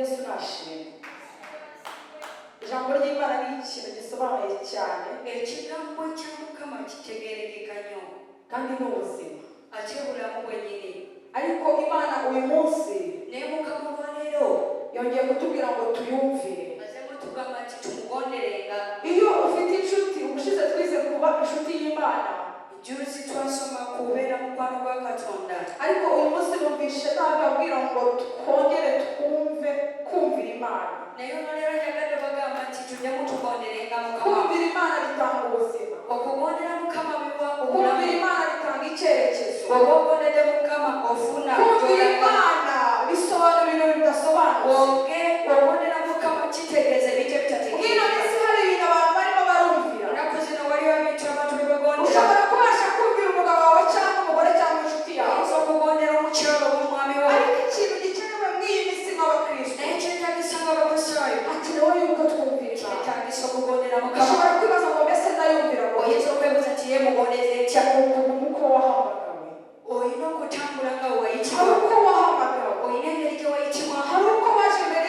Yesu nashimwe. Ijambo ry'Imana ni ikintu gisobanuye cyane. Ekigambo kya Mukama kitegeerekeka nnyo. Kandi ni ubuzima. Ate bulamu bwennyini. Ariko Imana uyu munsi Naye Mukama olwaleero yongeye kutubwira ngo tuyumvire. Azemu tugamba nti tumugonderenga. Iyo ufite inshuti, ubushize twize kuba inshuti y'Imana. Juzi twasoma kubeera mukwano gwa Katonda. Ariko uyu munsi numvishe nababwira ngo twongere twumve kumvira Imana. Naye olwaleero njagadde bagamba nti tuddemu tugonderenga Mukama. Kumvira Imana bitanga ubuzima. Okugondera Mukama biwa Kumvira obulamu. Imana bitanga icyerekezo. Bw'oba ogondedde Mukama, ofuna Kumvira gy'olaga. Imana bisobanura ibintu bidasobanutse. Oge ogondera Mukama kitegeeza ebintu Bwino ebitategeerekeka. minsi hari ibintu abantu barimo barumvira. Ennaku zino waliwo ebintu abantu bye bagondera. Ushobora kubasha kumvira umugabo wawe cyangwa umugore cyangwa inshuti yawe. Oyinza okugondera omukyala oba omwami wo. Ariko ikintu gikenewe mu iyi minsi nk'abakristo, Naye kyetagisa nga Abakristaayo, hakenewe yuko twumvira Imana. Kyetagisa okugondera Mukama. Ushobora kwibaza ngo mbese ndayumvira ngo Oyinza okwebuuza nti ye mugondeze ntya? Uko wahamagawe. Olina okutambula nga Hari weyayitibwa. uko wahamagawe. Olina engeri gye wayitibwamu. Hari uko waje imbere.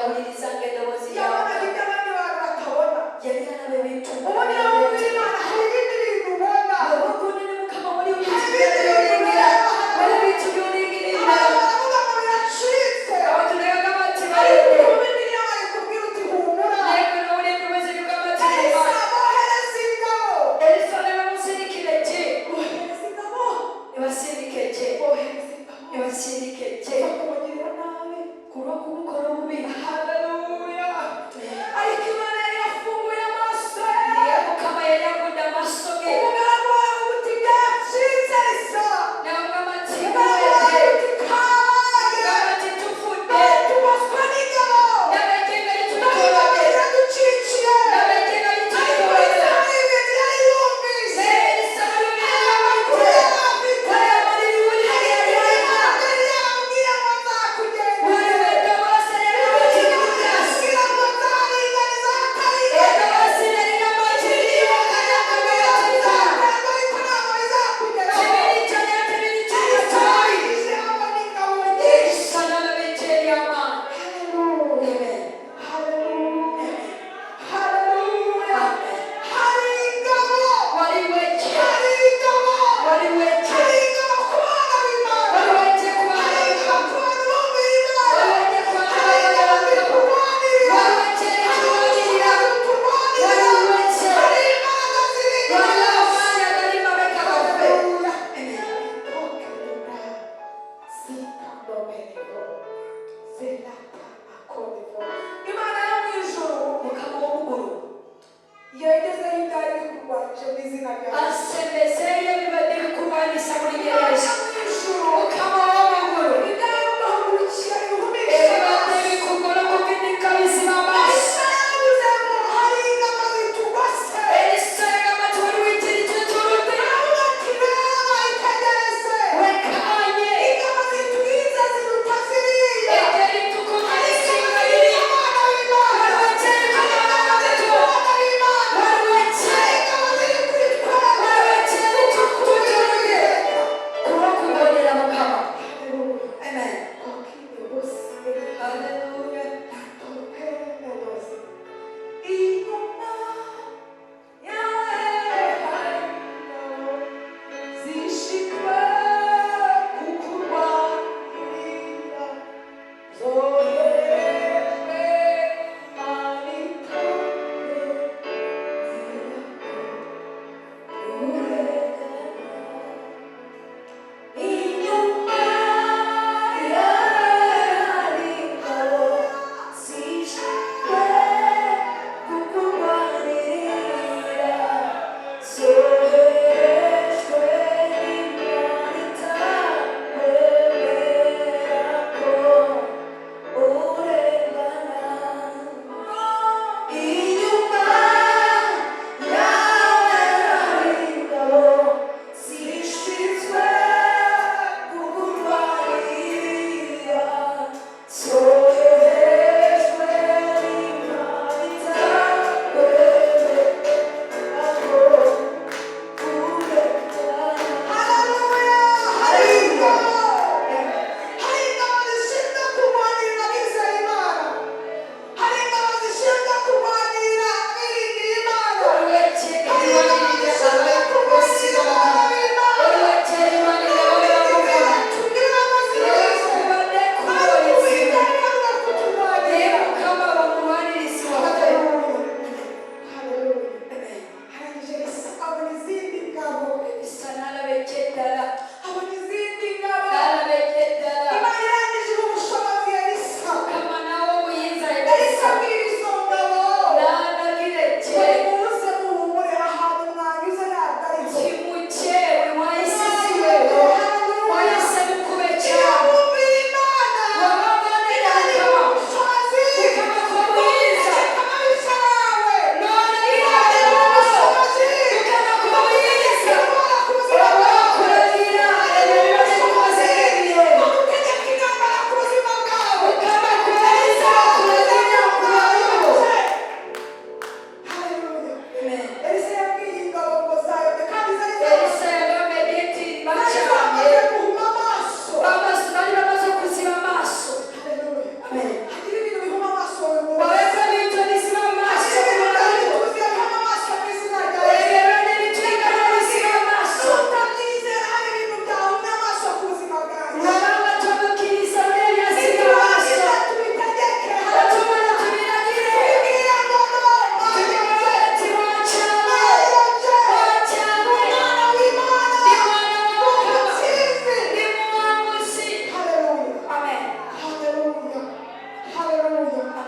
Yawulirizanga eddoboozi lya Yabonaga Mukama. ibyo abandi bantu batabona. Yali alaba ebintu Ubu niba mu Imana hari ibindi bintu ubona. Oba ne Mukama waliwo ebintu by'olengera, waliwo ebintu by'olengerera. Abantu baravuga ngo biracitse. Abantu ne bagamba nti Ariko balidde. ubu Bibiliya barikubwira uti humura. Naye gwe n'owulira eddoboozi ligamba nti Elisa "Guma." bohereza ingabo. Erisa ne bamusindikira eggye. Bohereza ingabo. Ne basindika eggye. Bohereza ingabo. Ne basindika eggye. Zo kumugirira nabi. Ku lw'okumukola obubi. Haleluya. Ariko Imana yari yafunguye amaso ye. Naye Mukama yali agudde amaaso ge. Umugaragu wawe uti byacitse Elisa.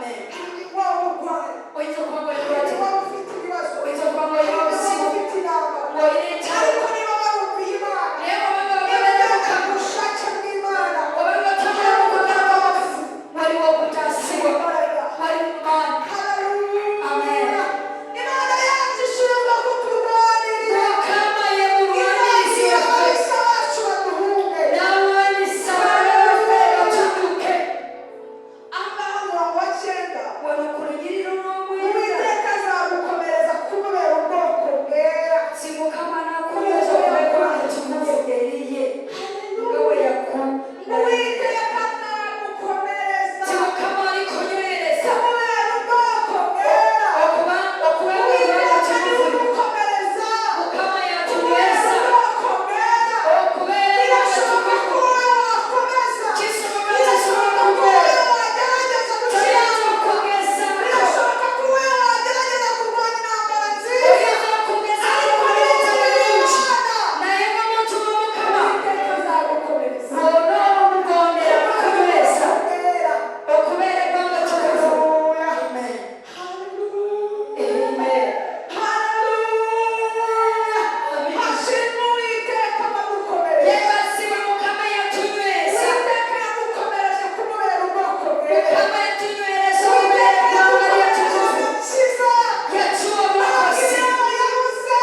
Amen. Waba urwaye, Oyinza okuba nga oli waba ufite ibibazo, oyinza okuba nga olina waba obuzibu, ufite intambara, ng'olina entalo, ariko niba warumviye Imana, naye bw'obanga niba wagenda ugenda Mukama, ku bushake bw'Imana, obanga otambula mu kwagala waliwo okutaasibwa, imbaraga. waliwo maanyi. Haleluya. Amen. Imana yacu ishinzwe kuturwanirira. Mukama ye mulwanirizi Iragira waffe, ababisha bacu baduhunge. n'alwanyisa abalabe batudduke. Aha ngaha umurongo wa 9, Wano ku lunyiriri olw'omwenda, Uwiteka azagukomereza kubera ubwoko bwera. si Mukama n'akunyweza okuba ekitukuvu eri ye, nga bwe Uwiteka azagukomereza Si Mukama alikunywereza kubera ubwoko bwera. okuba Uwiteka niwe ekitukuvu. ugukomereza Mukama kubera yatunyweza ubwoko bwera. okubeera Birashoboka ko ekitukuvu. wowe wakomeza. Kisoboka, Birashoboka kisoboka ko wowe kubeera. wagerageza Toyinza gukiranuka. okugezaako. Birashoboka ko wowe wagerageza kurwanya intambara nziza. Oyinza okugezaako Ariko okuleeta niba ebirungi. Imana, Naye ng'omuntu w'Omukama, Uwiteka azagukomereza. bw'onoomugondera n'okunyweza Bwera. okubeera eggwanga ttukuvu. Haleluya. Amen. Haleluya. Amen. Haleluya. Amen. Hashimwe Uwiteka wagukomereje. Yeebazibwe Mukama yatunyweza. Uwiteka yagukomereje kumubera ubwoko bwera. Mukama yatunywereza okubeera Uwiteka eggwanga yagukomereje ly'ettukuvu. agakiza. Yatuwa Ntabwo obulokozi. inama yabuze,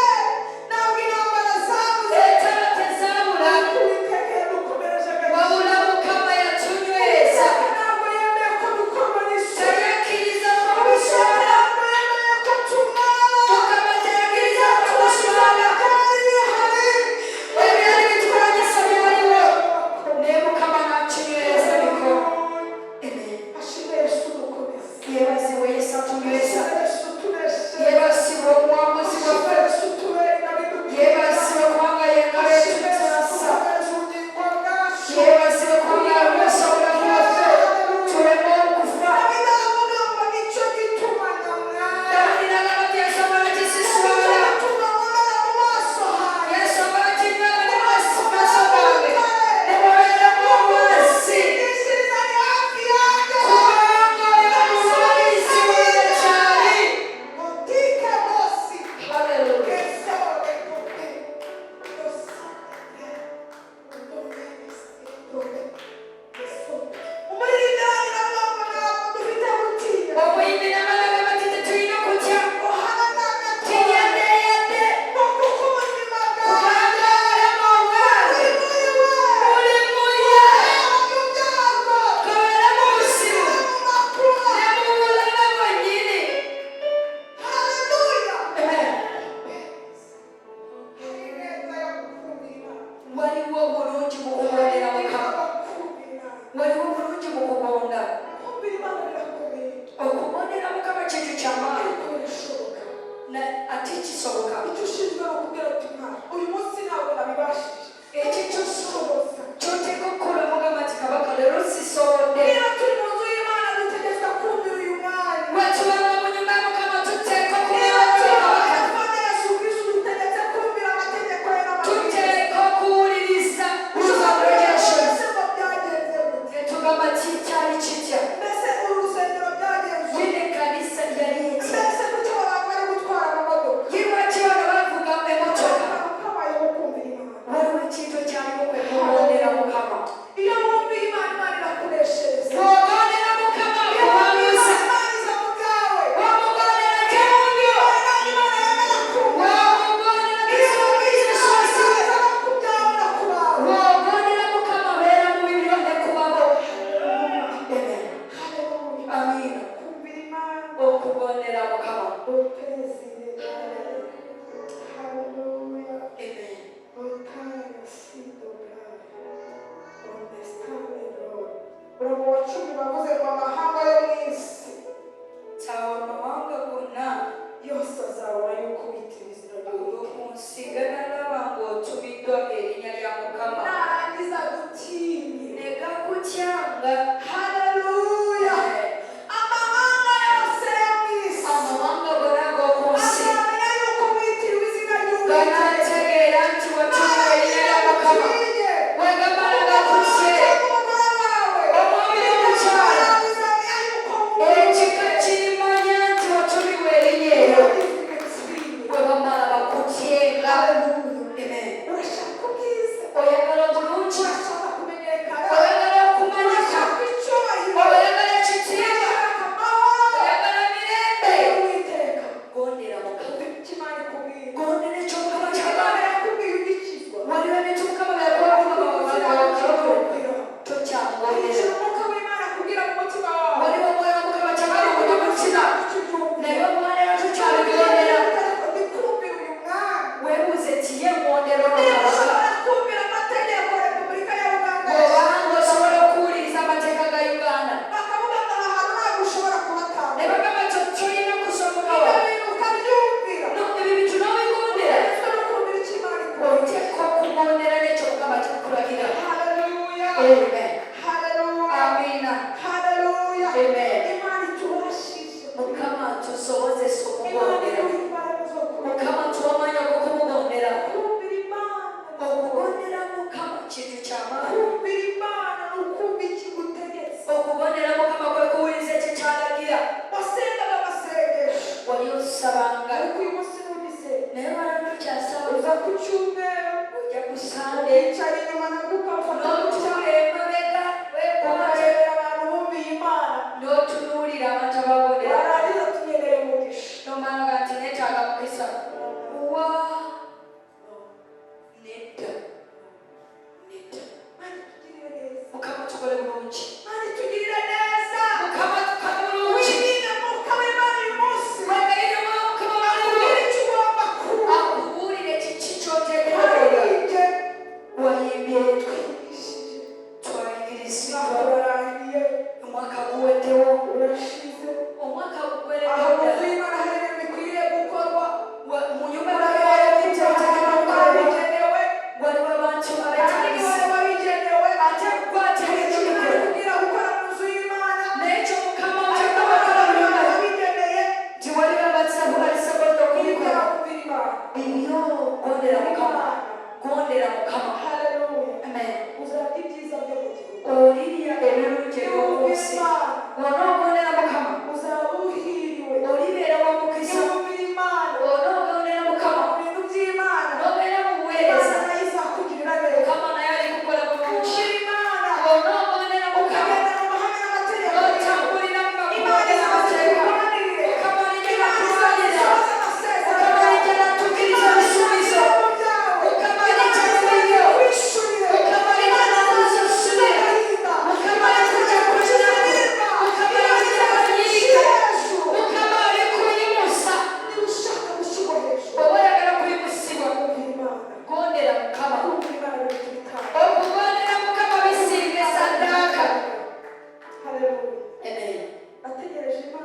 ntabwo intambara zabuze, Entalo tezaabula, ariko Uwiteka yagukomereje agakiza. wabula Mukama yatunyweza. Uwiteka ntabwo yemeye ko dukorwa n'isoni. Teyakkiriza Uwiteka kukuswala. ntabwo yemeye ko tumara. Mukama teyakkiriza kukuswala. Byari bihari. Ebyali bitulwanyisa byaliwo, naye Mukama n'akinywereza mikono. Amen. Ashimwe Yesu dukomeze. Yeebazibwe Yesu atunyweza. Ashimwe Yesu tuneshe. Yeebazibwe omuwanguzi Ashimwe waffe. Yesu tubere ingabo Yeebazibwe kubanga ye ngabo Ashimwe Yesu etutaasa. dukomeze ubugingo bwacu. Yeebazibwe kubanga yaluwesa obulamu bwaffe tuleme okufa. Dawidi aravuga ngo nicyo gituma nyamwara. Dawudi n'agamba nti ensonga Nicyo kisiswala. gituma nkomera mu maso hanjye. Ensonga kinywera ne maaso gange. Ne mubeeramu omwasi. Nshingishiriza ni hafi yanjye. Kubanga oyo mulwanirizi wange kyali. Mutike bosi. Hallelujah. Kesore kote. Umuririmbyi aravuga ngo ntabwo dufite gutinya. Omuyimbi n'abalala bati tetulina kutya. Ohana n'agatora. Tiyadde yadde. Ngo kuko ubuzima Kubanga bwanjye obulamu bwange buri muri we. buli mu ye. Haba mu byago, Kabeere mu buzibu mu makuba. ne mu bulabe bwennyini. Haleluya. Amen. Hari ineza yo gukunda Imana. Waliwo obulungi mu kugondera Mukama. Gukunda Imana. Waliwo obulungi mu kugonda. Kumvira Imana birakomeye. Okugondera Mukama kintu ky'amaanyi Ariko birashoboka. ate kisoboka. Icyo ushinzwe ni ukubwira uti Mana, uyu munsi ntabwo nabibashije. Ekyo Ushoboza. ky'oteeka okukola mugamba nti kabaka leero sisobodde. Niba turi mu nzu y'Imana dutegetswe kumvira uyu mwanya. Bwe tubanga mu nyumba ya Mukama tuteekwa Niba kuwulira turi kabaka. abafana Yesu Kristo dutegetse kumvira amategeko ye n'amabwiriza. Tuteekwa okuwuliriza rules Ushobora and regulations. mbese ngo byagenze gute? Ne tugamba ki kyali kitya. Mbese uru rusengero byagenze gute? Yino ekkanisa yali etya. Mbese kuki aba bantu bari gutwara amamodoka? Ye lwaki bano bavuga emmotoka? Akantu kabayeho kumvira Imana. Waliwo ekintu ekyaliwo kwe kugondera Mukama. Iyo wumviye Imana, Imana irakuneshereza. Bw'ogondera Mukama Iyo wumviye akuwanguza. Imana, Imana iza mu byawe. Bw'omugondera tewumvyo. Imana Imana yemera kumva. Bw'omugondera Iyo wumviye Imana, tesobola. Imana iza no ku byawe no ku bawe. Bw'ogondera Mukama abeera mu bibyo ne ku babo. Amen. Haleluya. Amiina. Kumvira Imana. Okugondera Mukama. Uperezida. Haleluya. Amen. Umurongo wa 10 bavuze ngo amahanga yo mu isi Tawa amawanga gonna yose azabona yuko witiriwe izina ry'Uwiteka. ku nsi ganalaba ng'otumiddwa erinnya lya Mukama. Narangiza gutinye. Ne gakutyanga. Haleluya. Amahanga yose yo mu isi Amawanga gonna ag'oku nsi azamenya yuko witiriwe izina ry'Uwiteka. ganaategeera nti watumibwa erinnya lya Mukama. Narangiza Bwe gamala gakutye, umugore wawe. omwami n'omukyala Uzamenya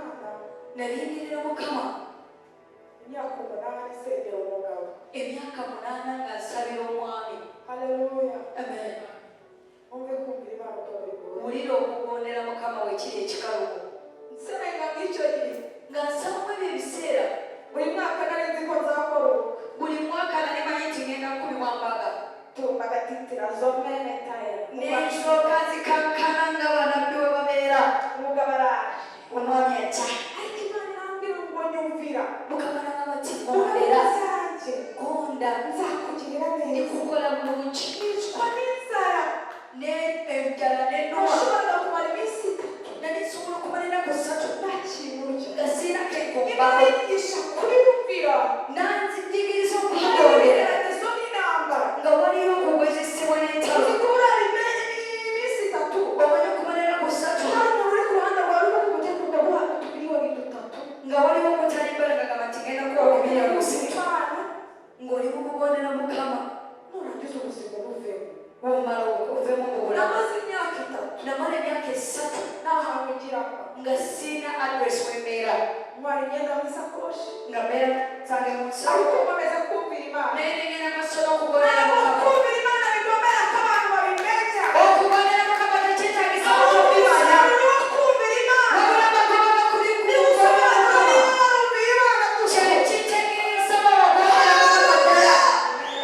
Imana Nalindirira Mukama imyaka 8 nsengera umugabo. Emyaka 8 nga nsabira omwami. Haleluya. Amen. Wumve kumvira Imana uko bigoye. Wulira okugondera Mukama wekiri ekikalubo. Nsenga mw'icyo gihe, Nga nsabamu ebyo ebiseera, buri mwaka nari nzi ko nzakora ubukwe. Buli mwaka nali manyi nti ngenda kukubibwa mbaga. Tumbagatitira zomene taya. Nensooka nzikankana nga banabbi we babeera. Umugabo araje. Omwami ajja. Ariko Imana irambwira ngo nyumvira. Mukama nagamba nti Mugabo gondera, zanjye gonda, nzakugirira neza. Ndikukola bulungi. Nicwa n'inzara. Enjala nenuma. Nashoboraga kumara iminsi 3 Nali nsobola okumala ennaku 3 nta kintu urya. nga sirina Imana kegombako. inyigisha kubiyumvira. Nanzijigiriza Hari okumugondera ibigeragezo n'intambara. Nga waliwo okugezesebwa n'entalo. Uzi kurara iminsi 3, Omanyi okumala ennaku 3 hari umuntu uri ku ruhande rwawe uri kugenda ukaguha utumiliyoni 3. Nga waliwo omutalimbala ngagamba nti ngenda kuwa obumiliyoni 3. Imana Ng'oli mukugondera Mukama. Nurangiza ubuzima buvemo. Bwomala ovemu mu bulamu. Namaze imyaka 3 Namala emyaka 3 nta hantu ngira mba. Nga sirina address wembeera. Ntwara imyenda mu isakoshi. Nga mbeera zange mu nsawo. Ariko nkomeza kumvira Imana. Naye nengenda maaso n'okugondera Ntabwo Mukama. kumvira Imana bigomera ko abantu babimenya. Okugondera Mukama tekyetaagisa Ahubwo okubimanya. umusaruro wo kumvira Imana Wabula amagoba gakuli ni usobanura ku niba warumviye Imana gusa. Kyekitegeeza bawagondera Mukama ddala.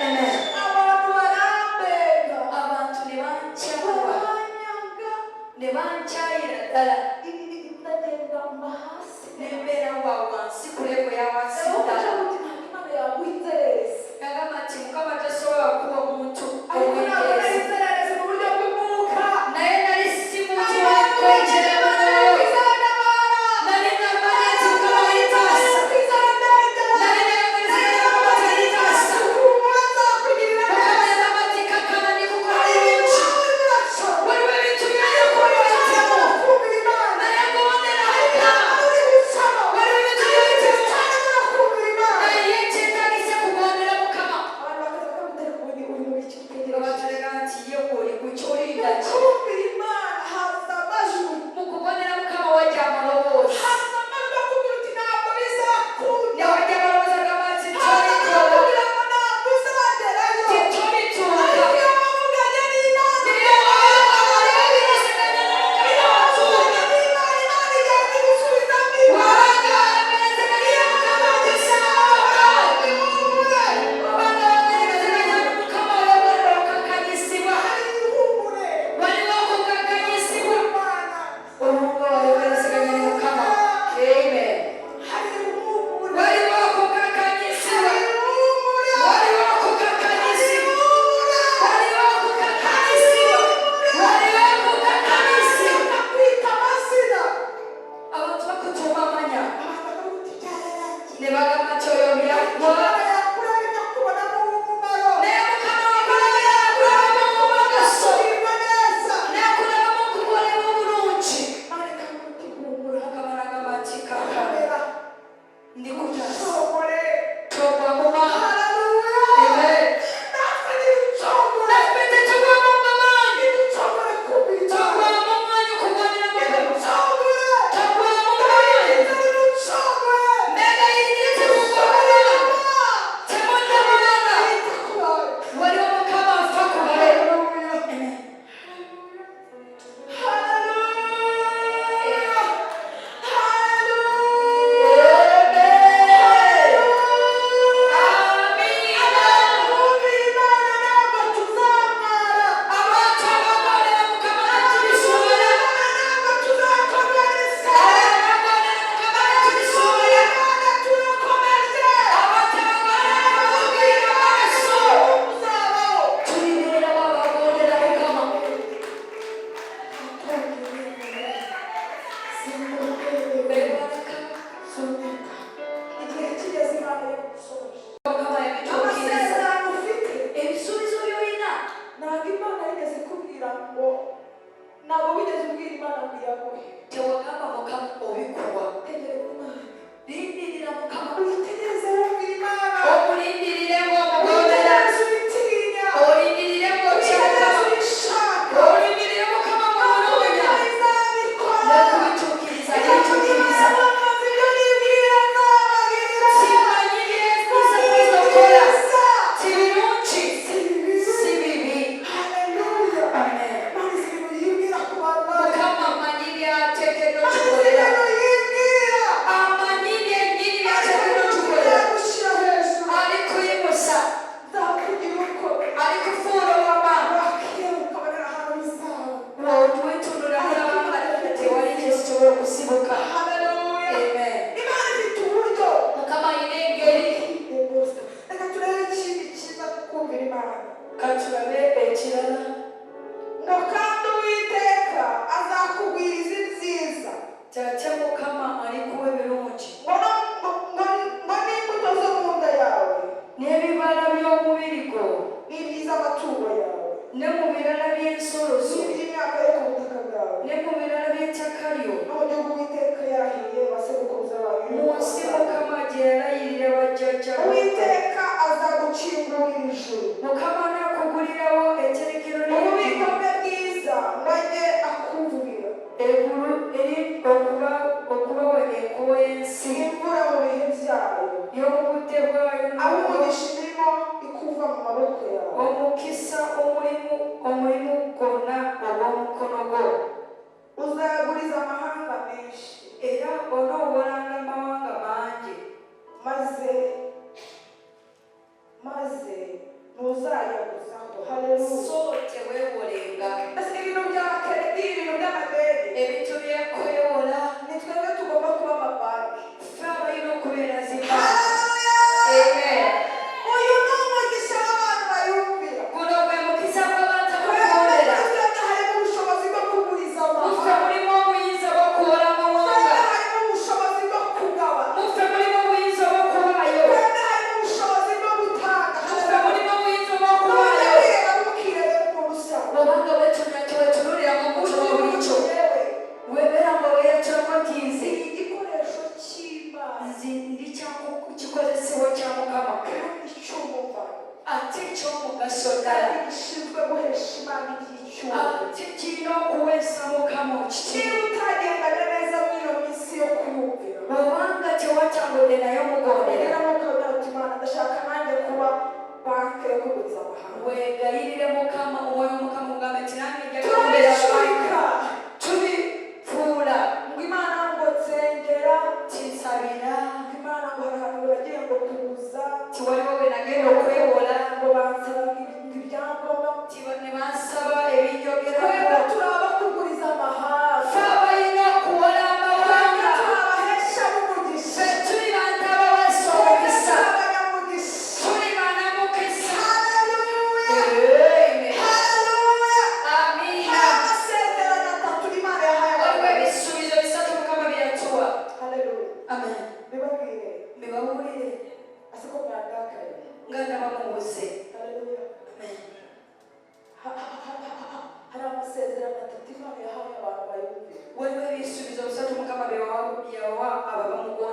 Amen. Abantu barambega. Abantu ne bankyawa. Baranyanga. Ne bankyayira ddala. Ndagenda mba hasi. Ne mbeera wa wansi ku level ya wansi Rero ddala. kugira ngo ntabwo Imana yaguha inzererezi. Yagamba nti Mukama tasobola kuwa omuntu Ariko ntabwo nari ow'enjeezi. inzererezi mu buryo bw'umwuka. Naye nali si muntu wakwenjeremano. Nali namanya nti Mukama alitaasa. Nali nayogerezeganya Mukama talitaasa. Mukama yagamba nti kakkana ndikukola bulungi. Waliwo ebintu by'oyitamu. Naye gondera Mukama. Waliwo ebintu by'oyitamu. Naye kyetaagisa kugondera Mukama. Abatulaga nti ye oli ku kyolinda ki. Mu kugondera Mukama wajja amaloboozi. Ne wajja amaloboozi agamba nti tolituuka. Ti tolituuka. Naye oyogerezeganya ne Mukama watuuka. Wabanga oyogerezeganya ne Mukama okusaawa. Wabanga oyogerezeganya ne Mukama oyogera okakkanyisibwa. Waliwo okukakkanyisibwa. Olw'okuba wayogerezeganya ne Mukama. Amen. Waliwo okukakkanyisibwa. Waliwo okukakkanyisibwa. Waliwo okukakkanyisibwa. Waliwo okukakkanyisibwa. Abantu bakutuuma amanya ne bagamba nti oyo byaggwa. Naye Mukama wakulabira akulabamu omugaso n'akulabamu okukolebwa obulungi. Mukama n'agamba nti kakkana ndikutaasa. Togwa mu maanyi. Amen. Naffe tetugwamu maanyi. Togwamu maanyi okugwanira Mukama. Togwamu maanyi. Mbegayiridde temugwa maanyi. Temudda mabega. Waliwo Mukama afa ku babe. Amen. Amen. Mukama anakugulirawo etterekero Ububiko ly'eggulu bwe bwiza ngo ajye akuvubira eggulu eri okuba okubawa enkuba y'ensi imvura mu bihe byayo, y'obudde bwayo aho umugisha imirimo ikuva mu maboko yawe. Omukisa omulimu omulimu gwonna ogw'omukono gwo. Uzayaguriza amahanga menshi, era onoowolanga amawanga mangi, maze maze ntuzayaguzaho. Haleluya! So teweewolenga. Mbese ibintu bya crédit, ibintu by'amadeni, ebintu byekwewola, ni twebwe tugomba kuba amabanki. Ffe abalina okubeera zibanka. Haleluya! Amen. Uyu ni umugisha w'abantu bayumvira. Guno gwe mukisa gw'abantu Twebwe abakugondera. twebwe harimo ubushobozi bwo kuguriza Muffe amahanga. mulimu obuyinza bw'okuwola Twebwe amawanga. harimo ubushobozi bwo kugaba. Muffe mulimu obuyinza bw'okuwaayo. Twebwe harimo ubushobozi bwo gutanga. Muffe mulimu obuyinza None bw'okuwaayo. wireba ntukirebe umuntu usanzwe. Obanga wetunula tewetunuuliramu omuntu wa bulijjo, Yewe, webeera nga weeyatulako nti nze ni igikoresho cy'Imana nze ndi kikozesebwa kya Mukama kandi cy'umumaro, ate ekyomugaso ddala, kandi gishinzwe guhesha Imana icyubahiro. Ate kirina okuweesa Mukama ekitiibwa. Niba utagendaga neza muri ino minsi yo kuyumvira, bw'obanga tewatambudde naye omugondera, ugeramo ukabwira uti: "Imana, ndashaka nanjye kuba banki yo kuguriza amahanga." Weegayirire Mukama omwoyo Mukama ogambe nti nange njagala okubeera Turabicurika. Tubifuula. Ngo Imana ngo nsengera, tinsabira, ngo Imana ngo hari ahantu baragiye ngo kuguza, ti waliwo we nagenda okwewola, ngo bansaba ngo ibyangombwa. Ti ne bansaba Twebwe ebinjogerako. turi abakuguriza amahanga. Ffe abalina okuwola Twebwe amawanga. turi abahesha b'umugisha. Ffe tuli bantu abaweesa Twebwe omukisa. turi abanyamugisha. Tuli banamukisa. Haleluya! Amen. Haleluya! Amiina. Hari amasezerano atatu Imana yahaye Waliwo abantu. ebisuubizo bisatu Mukama bye yatuwa. Haleluya! Amen. Bibabwire. Mbibabuulire. Ase ko mwandakaye? Nga ndaba mubuze. Haleluya! Amen. Hari amasezerano atatu Imana yahaye abantu bayumvira. Waliwo ebisuubizo bisatu Mukama bye yawa abo abamugondera.